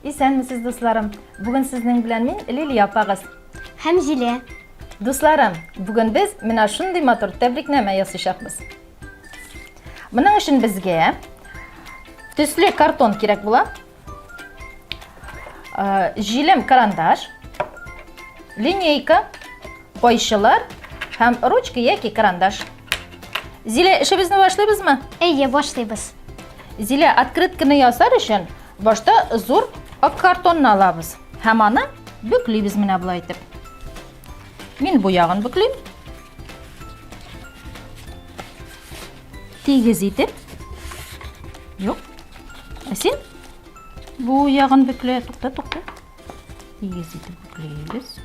Исәнмесез, дусларым! Бүген сезнең белән мин, Лилия апагыз. Һәм Зилә. Дусларым, бүген без менә шундый матур тәбрикнамә ясыйчакбыз. Моның өчен безгә төсле картон кирәк була. Җилем карандаш, линейка, кайчылар һәм ручка яки карандаш. Зилә, эшебезне башлыйбызмы? Әйе, башлыйбыз. Зилә, открытканы ясар өчен башта зур ак картонны алабыз һәм аны бөклибез менә болай итеп. Мин бу ягын бөклим. Тигез итеп. Юк. Ә син бу ягын бөкле. Тукта, тукта. Тигез итеп бөклибез.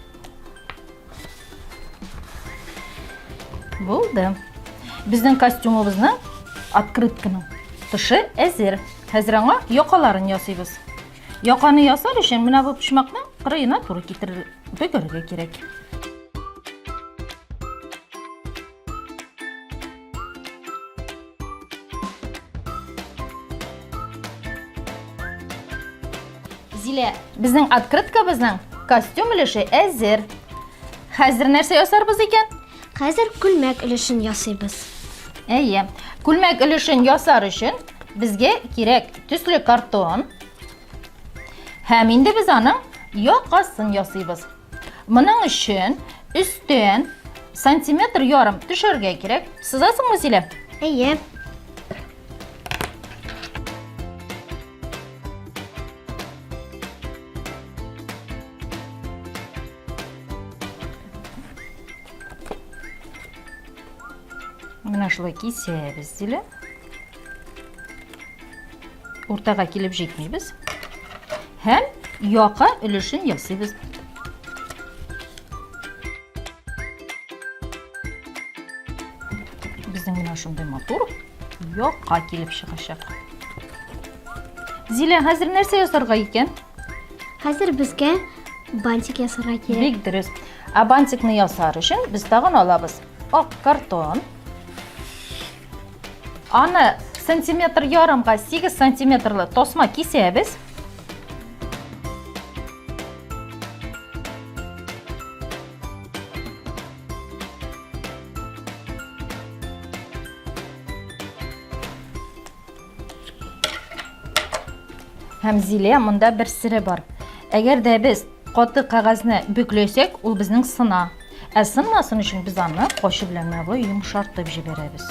Булды. Безнең костюмыбызның открытканың тышы әзер. Хәзер аңа якаларын ясыйбыз. Яканы ясар өчен менә бу почмакны кырыена туры китереп бөгәргә кирәк. Зилә, безнең открыткабызның костюм өлеше әзер. Хәзер нәрсә ясарбыз икән? Хәзер күлмәк өлешен ясыйбыз. Әйе. Күлмәк өлешен ясар өчен безгә кирәк төсле картон. Һәм инде без аның якасын ясыйбыз. Моның өчен өстән сантиметр ярым төшәргә кирәк. Сызасыңмы, Зилә? Әйе. Менә шулай кисәбез, Зилә. Уртага килеп җитмибез. Һәм яка өлешен ясыйбыз. Безнең менә шундый матур яка килеп чыгачак. Зилә, хәзер нәрсә ясарга икән? Хәзер безгә бантик ясарга кирәк. Бик дөрес. Ә бантикны ясар өчен без тагын алабыз ак картон. Аны сантиметр ярымга 8 сантиметрлы тосма кисәбез. Һәм Зилә, монда бер сере бар. Әгәр дә без каты кәгазьне бөкләсәк, ул безнең сына. Ә сынмасын өчен без аны кайчы белән менә болай йомшартып җибәрәбез.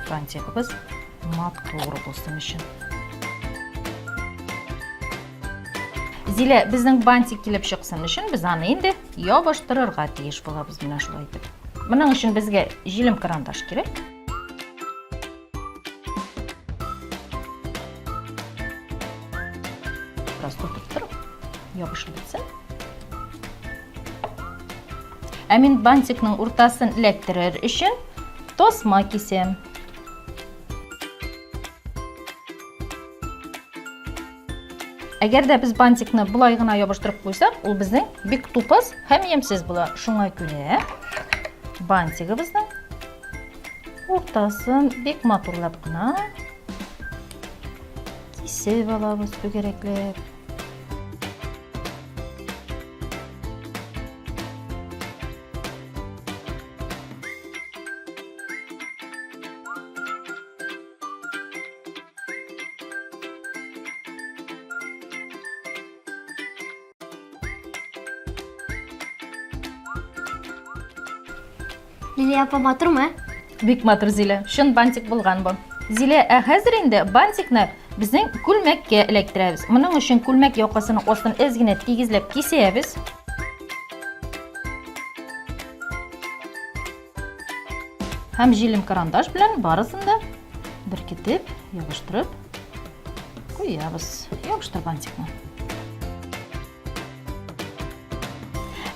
Бантигыбыз матур булсын өчен. Зилә, безнең бантик килеп чыксын өчен без аны инде ябыштырырга тиеш булабыз менә шулай итеп. Моның өчен безгә җилем карандаш кирәк. Бераз тотып тор, ябышып бетсен. Ә мин бантикның уртасын эләктерер өчен тосма кисәм. Әгәр дә без бантикны болай гына ябыштырып куйсак, ул безнең бик тупас һәм ямьсез була. Шуңа күрә бантигыбызның уртасын бик матурлап кына кисеп алабыз түгәрәкләп. Лилия апа матурмы? Бик матур, Зилә. Чын бантик булган бу. Зилә, ә хәзер инде бантикны безнең күлмәккә эләктерәбез. Моның өчен күлмәк якасының астын әз генә тигезләп кисәбез. Һәм җилем карандаш белән барысын да беркетеп, ябыштырып куябыз. Ябыштыр бантикны.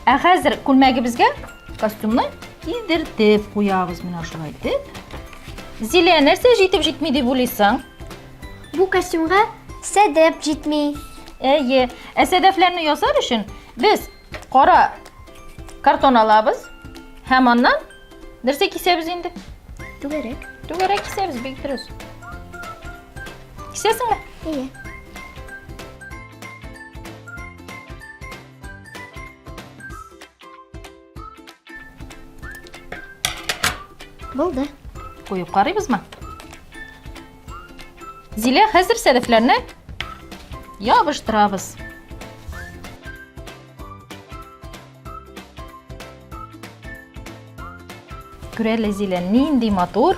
Ә хәзер күлмәгебезгә костюмны кидертеп куябыз менә шулай итеп. Зилә, нәрсә җитеп җитми дип уйлыйсың? Бу костюмга сәдәп җитми. Әйе, ә сәдәфләрне ясар өчен без кара картон алабыз һәм аннан нәрсә кисәбез инде? Түгәрәк. Түгәрәк кисәбез, бик дөрес. Кисәсеңме? Әйе. Булды. Куеп карыйбызмы? Зилә, хәзер сәдәфләрне ябыштырабыз. Күрәле, Зилә, нинди матур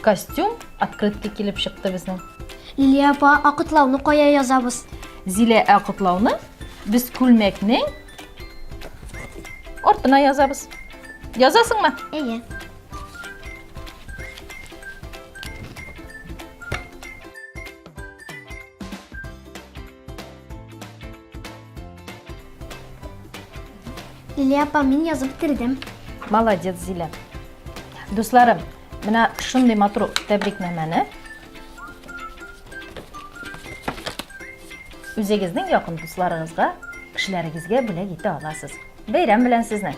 костюм открытка килеп чыкты безнең. Лилия апа, ә котлауны кая язабыз? Зилә, ә котлауны без күлмәкнең артына язабыз. Язасыңмы? Әйе. Лилия апа, мин язып бетердем. Молодец, Зилә. Дусларым, менә шундый матур тәбрикнамәне үзегезнең якын дусларыгызга, кешеләрегезгә бүләк итә аласыз. Бәйрәм белән сезне!